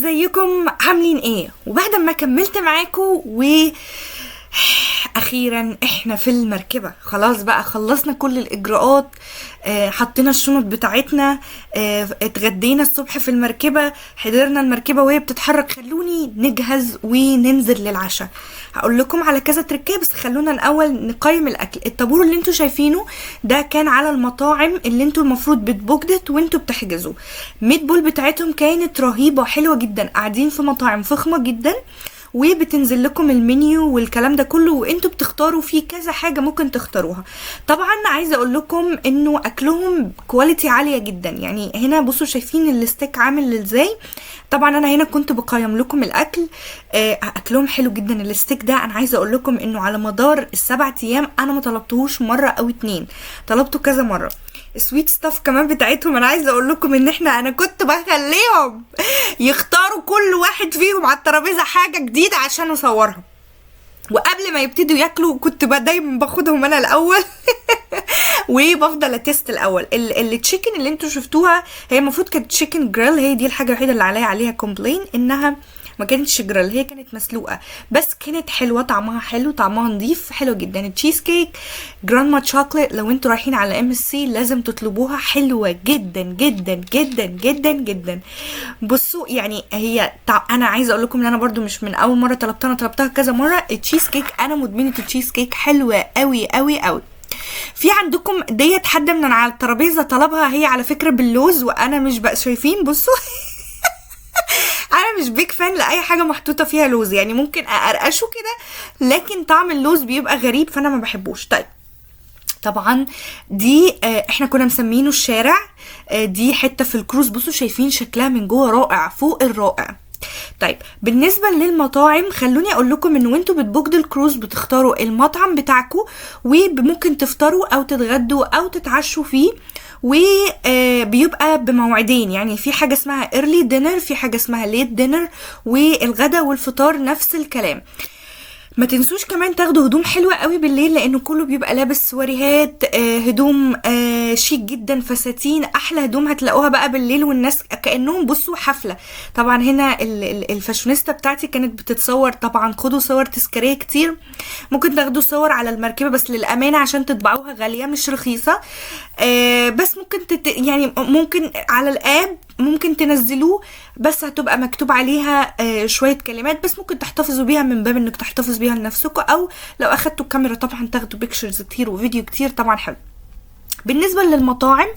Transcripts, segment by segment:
ازيكم عاملين ايه؟ وبعد ما كملت معاكم و اخيرا احنا في المركبة، خلاص بقى خلصنا كل الاجراءات، حطينا الشنط بتاعتنا، اتغدينا الصبح في المركبة، حضرنا المركبة وهي بتتحرك. خلوني نجهز وننزل للعشاء. هقول لكم على كذا تركية، بس خلونا الاول نقيم الاكل. الطابور اللي انتوا شايفينه ده كان على المطاعم اللي انتوا المفروض بت booked وانتوا بتحجزوا. meatball بتاعتهم كانت رهيبة، حلوة جدا، قاعدين في مطاعم فخمة جدا، وبتنزل لكم المنيو والكلام ده كله وانتوا بتختاروا فيه كذا حاجة ممكن تختاروها. طبعا عايزة اقول لكم انه اكلهم quality عالية جدا. هنا بصوا شايفين الستيك عامل ازاي. طبعا انا هنا كنت بقيم لكم الاكل، اكلهم حلو جدا. الستيك ده انا عايزة اقول لكم انه على مدار السبع ايام انا ما طلبتهوش مرة او اتنين، طلبته كذا مرة. ال sweet stuff كمان بتاعتهم انا عايزه اقول لكم ان انا كنت بخليهم يختاروا كل واحد فيهم على الترابيزة حاجة جديدة عشان اصورها، وقبل ما يبتدوا ياكلوا كنت دايما باخدهم انا الاول وبفضل ا taste الاول. ال chicken اللي انتوا شفتوها هي المفروض كانت chicken grill، هي دي الحاجة الوحيدة اللي عليها complain انها ما كانتش جريل، هي كانت مسلوقة بس كانت حلوة، طعمها حلو، طعمها نظيف، حلو جدا. ال cheesecake grandma chocolate لو انتوا رايحين على MSC لازم تطلبوها، حلوة جدا جدا جدا جدا جدا. بصوا يعني هي انا عايزه اقول لكم ان انا برضو مش من اول مرة طلبتها، انا طلبتها كذا مرة. التشيز كيك انا مدمنه التشيز كيك، حلوة قوي قوي قوي. في عندكم ديت حد من على الترابيزة طلبها، هي على فكرة باللوز، وانا مش بقى شايفين بصوا انا مش big fan لاي حاجة محطوطة فيها لوز، ممكن اقرقشه كده لكن طعم اللوز بيبقى غريب فانا ما بحبوش. طبعا دي احنا كنا مسمينه الشارع، دي حتة في الكروز، بصوا شايفين شكلها من جوه رائع فوق الرائع. بالنسبة للمطاعم خلوني اقول لكم ان وانتوا بت booked وا الكروز بتختاروا المطعم بتاعكم، وممكن تفطروا او تتغدوا او تتعشوا فيه، وبيبقى بموعدين، في حاجة اسمها early dinner، في حاجة اسمها late dinner، والغدا والفطار نفس الكلام. ما تنسوش كمان تاخدوا هدوم حلوة قوي بالليل، لانه كله بيبقى لابس سواريهات، هدوم، شيك جدا، فساتين، احلى هدوم هتلاقوها بقى بالليل، والناس كأنهم بصوا حفلة. طبعا هنا الفاشونيستا بتاعتي كانت بتتصور، طبعا خدوا صور تذكارية كتير، ممكن تاخدوا صور على المركبة، بس للأمانة عشان تطبعوها غالية مش رخيصة، بس ممكن يعني ممكن على ال app ممكن تنزلوه، بس هتبقى مكتوب عليها، شوية كلمات، بس ممكن تحتفظوا بيها من باب انك تحتفظ بيها لنفسكم، او لو اخدتوا الكاميرا طبعا تاخدوا pictures كتير وفيديو كتير، طبعا حلو. بالنسبة للمطاعم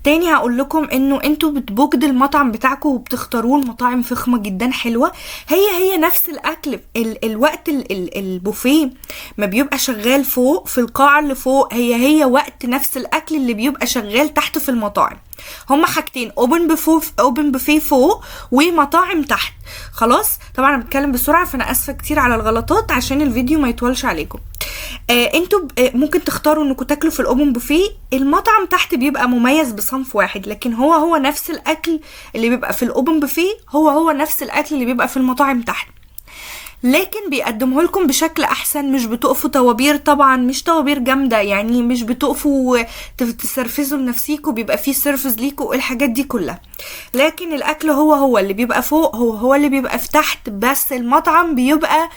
تاني هقول لكم انه انتوا بت booked المطعم بتاعكم وبتختاروه، المطاعم فخمة جدا حلوة، هي نفس الاكل، الوقت البوفيه ما بيبقى شغال فوق في القاعة اللي فوق، هي وقت نفس الاكل اللي بيبقى شغال تحت في المطاعم. هما حاجتين، open buffet فوق ومطاعم تحت. خلاص طبعا انا بتكلم بسرعة فانا اسفة كتير على الغلطات عشان الفيديو ما يطولش عليكم. انتوا ممكن تختاروا انكم تاكلوا في ال open buffet، المطعم تحت بيبقى مميز بصنف واحد، لكن هو نفس الاكل اللي بيبقى في ال open buffet هو نفس الاكل اللي بيبقى في المطاعم تحت، لكن بيقدمه لكم بشكل احسن. مش بتقفوا طوابير، طبعا مش طوابير جامدة، مش بتقفوا تسرفزوا لنفسيكوا، بيبقى فيه service ليكوا الحاجات دي كلها، لكن الاكل هو اللي بيبقى فوق هو اللي بيبقى في تحت، بس المطعم بيبقى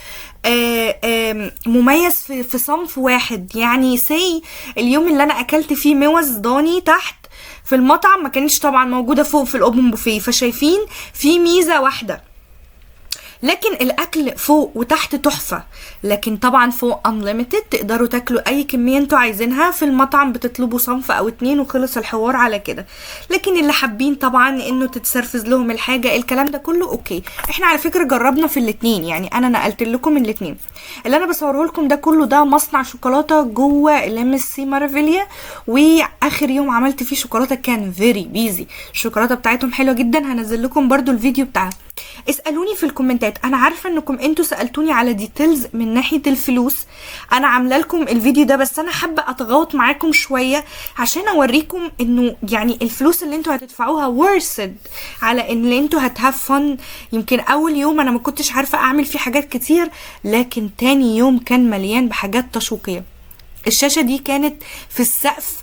مميز في صنف واحد. سي اليوم اللي انا اكلت فيه موز ضاني تحت في المطعم ما كانتش طبعا موجودة فوق في ال open buffet، فشايفين في ميزة واحدة، لكن الاكل فوق وتحت تحفة. لكن طبعا فوق unlimited، تقدروا تاكلوا اي كمية انتوا عايزينها، في المطعم بتطلبوا صنف او اتنين وخلص الحوار على كده. لكن اللي حابين طبعا انه تتسرفز لهم الحاجة الكلام ده كله okay. احنا على فكرة جربنا في الاتنين، انا نقلت لكم الاتنين. اللي انا بصورة لكم ده كله ده مصنع شوكولاتة جوه ال MSC Meraviglia، واخر يوم عملت فيه شوكولاتة كان very busy، الشوكولاتة بتاعتهم حلوة جدا، هنزل لكم برضو الفيديو بتاعها. اسألوني في الكومنتات، انا عارفة انكم انتوا سألتوني على details من ناحية الفلوس، انا عاملة لكم الفيديو ده بس انا حابة اتغوط معاكم شوية عشان اوريكم انه الفلوس اللي انتوا هتدفعوها worth it على ان انتوا هت have fun. يمكن اول يوم انا ما كنتش عارفة اعمل فيه حاجات كتير، لكن تاني يوم كان مليان بحاجات تشويقية. الشاشة دي كانت في السقف،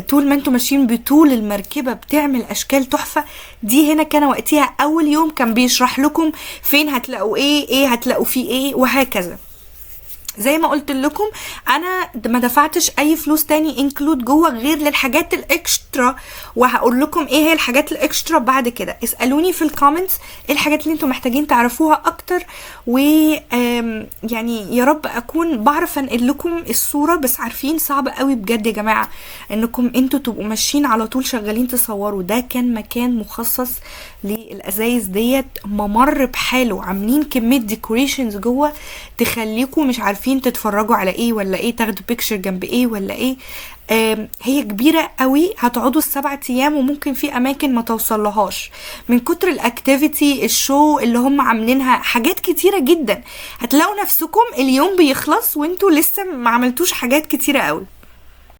طول ما انتوا ماشيين بطول المركبة بتعمل اشكال تحفة. دي هنا كان وقتها اول يوم كان بيشرح لكم فين هتلاقوا ايه، ايه هتلاقوا فيه ايه وهكذا. زي ما قلت لكم انا ما دفعتش اي فلوس تاني include جوه غير للحاجات ال extra، وهقول لكم ايه هي الحاجات ال extra بعد كده. اسالوني في ال comments ايه الحاجات اللي انتم محتاجين تعرفوها اكتر، و يعني يا رب اكون بعرف انقل لكم الصورة، بس عارفين صعب قوي بجد يا جماعة انكم انتوا تبقوا ماشيين على طول شغالين تصوروا. ده كان مكان مخصص للازايز ديت، ممر بحاله، عاملين كمية decorations جوه تخليكم مش عارفين تتفرجوا على ايه ولا ايه، تاخدوا picture جنب ايه ولا ايه. هي كبيرة قوي، هتقعدوا ال7 ايام وممكن في اماكن ما توصلهاش من كتر ال activity ال show اللي هم عاملينها، حاجات كتيرة جدا. هتلاقوا نفسكم اليوم بيخلص وانتوا لسه ما عملتوش حاجات كتيرة قوي.